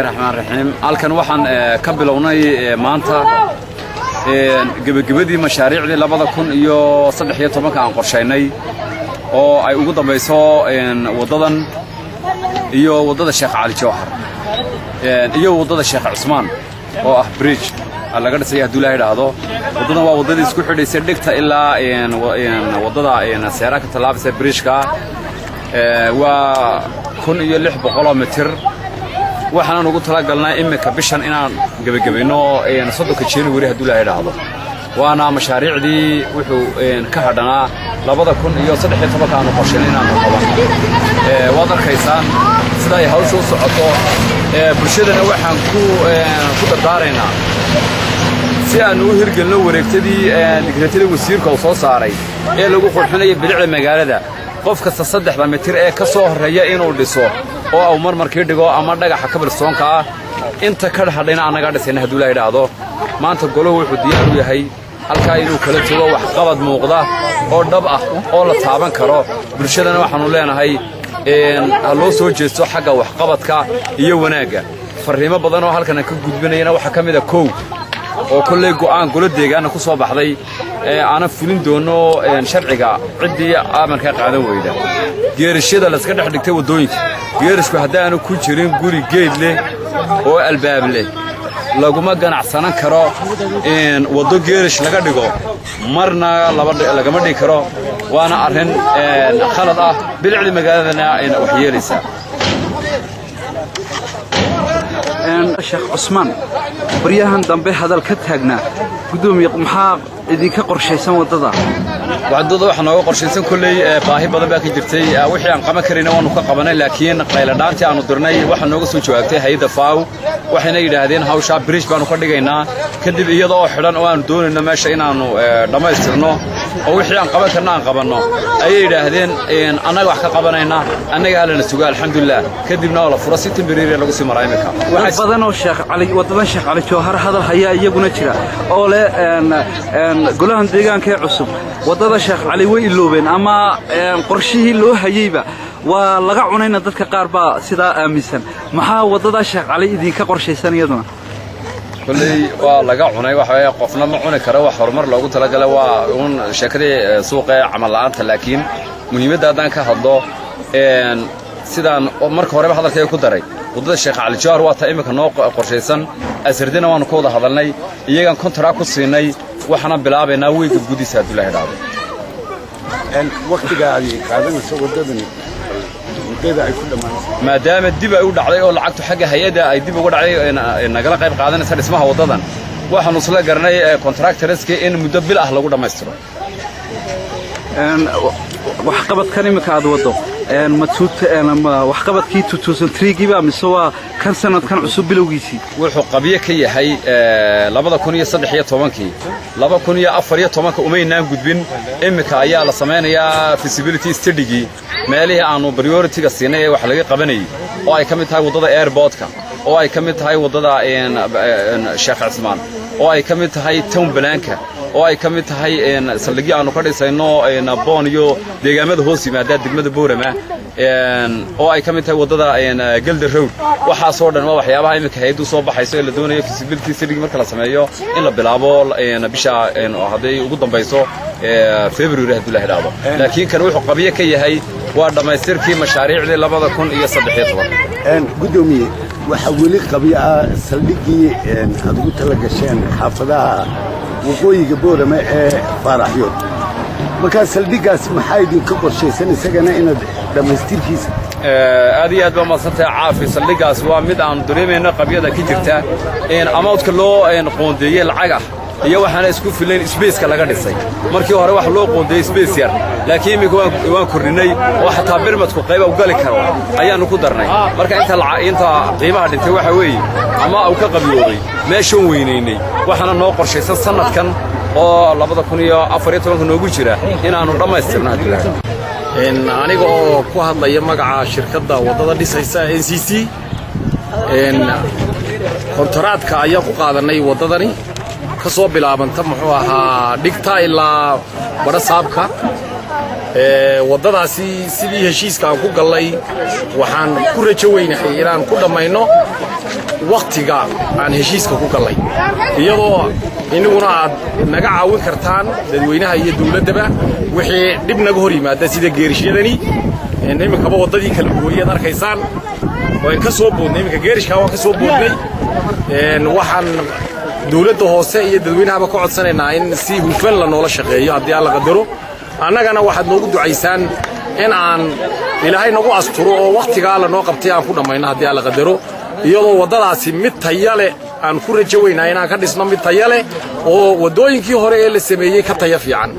Raxmaan raxiim. Halkan waxaan ka bilownay maanta gebagabadii mashaariicdii 2013-ka aan qorshaynay, oo ay ugu dambayso waddadan iyo waddada Sheekh Cali Jawhar iyo waddada Sheekh Cusmaan oo ah bridge laga dhisay, hadduu Ilahay idhaahdo. Waddadan waa waddadii isku xidhaysay Dhigta ilaa waddada Seeraa ka tallaabisa bridgeka. Waa 1600 mitir. Waxaanan ugu talagalnay iminka bishan inaan gebagabayno, 30-ka January, hadduu Ilahay idhaahdo. Waana mashaariicdii wuxuu ka hadhanaa 2013-ka aanu qorshaynay inaanu qaban. Waad arkaysaan sida ay hawsha u socoto. Bulshadana waxaan ku dardaaraynaa, si aanu u hirgelino wareegtadii digreetadii wasiirka uu soo saaray ee lagu qurxinayo bilicda magaalada, qof kasta 3-da mitir ee ka soo horreeya inuu dhiso oo uu marmarkii dhigo ama dhagaxa cobblestoneka ah. Inta ka hadhayna annagaa dhisayna, hadduu Ilaha idhaahdo. Maanta golahu wuxuu diyaar u yahay halkaa inuu kala tego waxqabad muuqda oo dhab ah oo la taaban karo. Bulshadana waxaannu leenahay, ha loo soo jeesto xagga waxqabadka iyo wanaagga. Farriimo badan oo halkan aan ka gudbinayana waxaa ka mid a kow oo kolley go'aan golo deegaana ku soo baxday aanan fulin doono sharciga ciddii amarkaa qaadan weyda. Geerashyada layska dhex dhigtay waddooyinka, geerashku haddaanu ku jirin guri geed leh oo albaab leh, laguma ganacsanan karo. Waddo geerash laga dhigo marna lagama dhigi karo, waana arrin khalad ah, bilicdii magaaladana wax yeelaysaa. Sheekh Cusmaan baryahan dambe hadal ka taagnaa, gudoomiye, maxaa idinka qorshaysan waddada? Waddada waxaa nooga qorshaysan, kolley baahi badan baa ka jirtay. Wixii aan qaban karayna waanu ka qabanay, laakiin qayladhaantii aanu dirnay waxaa nooga soo jawaabtay hay-adda FAO. Waxayna yidhaahdeen hawshaa bridge baanu ka dhigaynaa. Kadib iyada oo xidhan oo aanu doonayno meesha inaannu dhammaystirno oo wixii aan qaban karna aan qabanno, ayay yidhaahdeen annaga wax ka qabanayna, annaga halana suga. Alxamdulilah, kadibna oo la furo, si temporary lagu sii maraa iminka. Dad badan oo Sheekh Cali, waddadan Sheekh Cali Jawhar hadal hayaa iyaguna jira oo leh golahan deegaanka ee cusub waddada Sheekh Cali way iloobeen ama qorshihii loo hayeyba waa laga cunayna. Dadka qaar baa sidaa aaminsan. Maxaa waddada Sheekh Cali idinka qorshaysan iyaduna? Kolley waa laga cunay, waxa weeye qofna ma cuni karo wax horumar loogu talagalay. Waa uun sheekadii suuqa ee camal la'aanta. Laakiin muhiimadda haddaan ka hadlo, sidaan marka horeba hadalkayga ku daray, waddada Sheekh Cali Jawhar waa taa iminka noo qorshaysan. Asardina waanu ka wada hadalnay, iyagaan contract ku siinay, waxaana bilaabaynaa weekga gudihiisa, hadduu Ilahay idhaahdo. Waktiga ay qaadanayso waddadani, muddada ay ku dhammaanayso? Maadaama dib ay u dhacday oo lacagtu xagga hay-adda ay dib uga dhacday nagala qayb qaadanaysa dhismaha waddadan, waxaanu isla garanay contractorska in muddo bil ah lagu dhammaystiro. Waxqabadkan iminka aad waddo waxqabadkii giiba mise waa kan sanadkan cusub bilowgiisii? Wuxuu qabyo ka yahay 2013-kii. 2014-ka umaynaan gudbin. Iminka ayaa la samaynayaa feasibility studygii, meelihii aanu priority-ga siinay ee wax laga qabanayay, oo ay ka mid tahay waddada airportka, oo ay ka mid tahay waddada Sheekh Cismaan, oo ay ka mid tahay town planka, oo ay ka mid tahay saldhigyo aanu ka dhisayno Boon iyo deegaamada hoos yimaada degmada Boorama, oo ay ka mid tahay waddada Gelder Road. Waxaasoo dhan waa waxyaabaha iminka hay-addu soo baxayso ee la doonayo feasibility study marka la sameeyo in la bilaabo bisha hadday ugu dambayso February, hadduu La idhaahdo. Laakiin kan wuxuu qabyo ka yahay waa dhammaystirkii mashaariicdii 2013. Guddoomiye, waxaa weli qabyo ah saldhiggii aad ugu tala gasheen xaafadaha waqooyiga Boorame ee Faaraxyood. Markaa saldhiggaas maxaa idinka qorshaysan isagana inaad dhammaystirkiisa? Aad iyo aad baa mahadsantahay, Caafi. Saldhiggaas waa mid aanu dareemayno qabyada ka jirta, amountka loo qoondeeyey lacag ah iyo waxaana isku filayn spaceka laga dhisay. Markii hore wax loo qoondeeyey space yar, laakiin iminka waan kordhinay oo xataa birmadku qayba u gali karo ayaannu ku darnay. Marka inta qiimaha dhintay waxa weeye ama uu ka qabyoobay meeshaan weynaynay. Waxaana noo qorshaysan sannadkan oo 2014-ka noogu jira inaannu dhammaystirno, haddii lahay. Aniga oo ku hadlaya magaca shirkadda waddada dhisaysa NCC, kontaraatka ayaan ku qaadanay waddadani ka soo bilaabanta, muxuu ahaa, Dhigta ilaa Badhasaabka. Waddadaasi sidii heshiiska aan ku gallay waxaan ku rajo weynahay inaan ku dhammayno. Wakhtiga aan heshiiska ku gallay, iyadoo inaguna aad naga caawin kartaan, dadweynaha iyo dawladdaba, wixii dhib naga hor yimaada, sida geerishyadani iminkaba waddadii kala gooyeed arkaysaan. Waan ka soo boodnay iminka geerishkaa, waan ka soo boodnay. Waxaan dawladda hoose iyo dadweynahaba ka codsanaynaa in si hufan la noola shaqeeyo haddii Alla qadaro. Annagana waxaad noogu ducaysaan in aan Ilaahay nagu asturo oo wakhtigaa lanoo qabtay aan ku dhammayno haddii Alla qadaro, iyadoo waddadaasi mid taya leh aan ku rajo weynaa inaan ka dhisno, mid taya leh oo waddooyinkii hore ee la sameeyey ka taya fiican.